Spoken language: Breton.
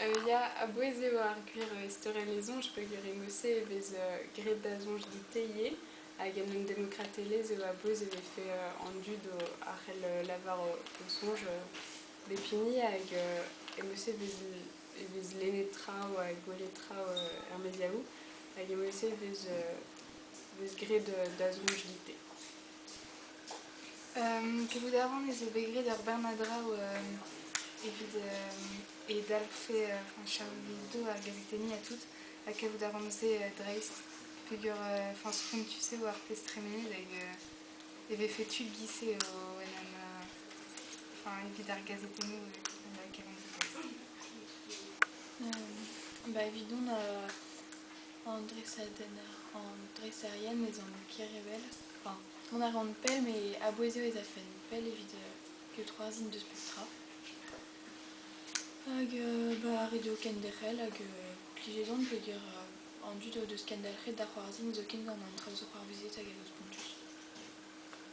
Ya, a-bouez eo ar gwir istorel e soñj peogwir e-mod-se e vez graet da soñj dit ivez hag en un demokratelezh eo a-bouez e vefe an dud a c'hell lavar o soñj bep hini hag e-mod-se e vez lennet traoù ha gwelet traoù er mediaoù hag e-mod-se e vez graet da soñj dit. Kavout a ran ez eo bet graet ur bern a draoù evit e dalc'hfe enfin Charlie Hebdo ar gazetenniñ ha tout ha kavout a ran se dreist peogwir enfin spontus eo ar pezh tremenet hag e vefe tud giz-se o en em enfin evit ar gazetennoù kavan se dreist. Ba evidon an dresadenner, an dreserien ez an ker evel. Enfin, mont a ran pell met a-bouez eo ez afen pell evit kaout c'hoarzhin deus pep tra. Hag ba ret eo kenderc'hel hag plijet on peogwir an dud o deus kendalc'het da c'hoarzhin zoken gant an traoù zo c'hoarvezet hag a zo spontus.